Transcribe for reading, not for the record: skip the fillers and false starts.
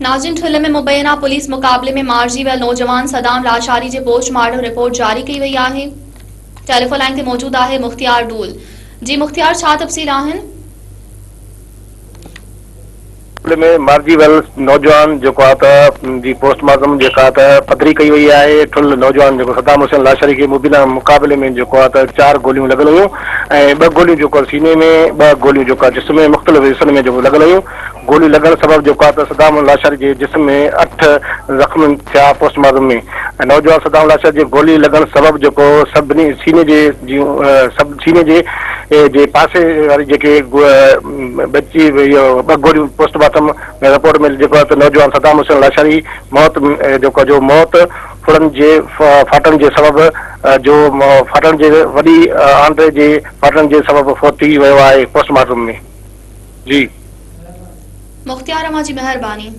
ناظرين ٺل ۾ مبينا پوليس مقابلي ۾ مارجي ويل نوجوان صدام لاشاري جي پوسٽ مارٽم رپورٽ جاري ڪئي وئي آهي. ٽيليفون لائين تي موجود آهي مختيار ڊول. جي مختيار ڇا تفصيل آهن؟ مقابلي ۾ مارجي ويل نوجوان جيڪو آ ته جي پوسٽ مارٽم جيڪا ته پڌري ڪئي وئي آهي ٺل نوجوان جيڪو صدام حسين لاشاري کي مبينا مقابلي ۾ جيڪو آ ته چار گوليون لڳل هيون ۽ ٻه گوليون جيڪو سيني ۾ ٻه گوليون جيڪو جسم ۾ مختلف حصن ۾ جيڪو لڳل هيون گوليون لڳڻ سبب جيڪو آ ته صدام لاشاري جي جسم ۾ اٺ زخم ٿيا پوسٽ مارٽم ۾ ۽ نوجوان صدام لاشاري جي گولي لڳڻ سبب جيڪو سڀني سيني جي جون سڀ سيني جي جي پاسي واري جيڪي بچي اهو ٻه گوليون پوسٽ مارٽم ۾ رپورٽ ۾ جيڪو آ ته نوجوان صدام حسين لاشاري موت جيڪو جو موت ڦڙن جي ڦاٽڻ جي سبب جو ڦاٽڻ جي وڏي آنڊي جي ڦاٽڻ جي سبب فوت ٿي ويو آهي پوسٽ مارٽم ۾ جي. مختيار اوهان جي مهرباني.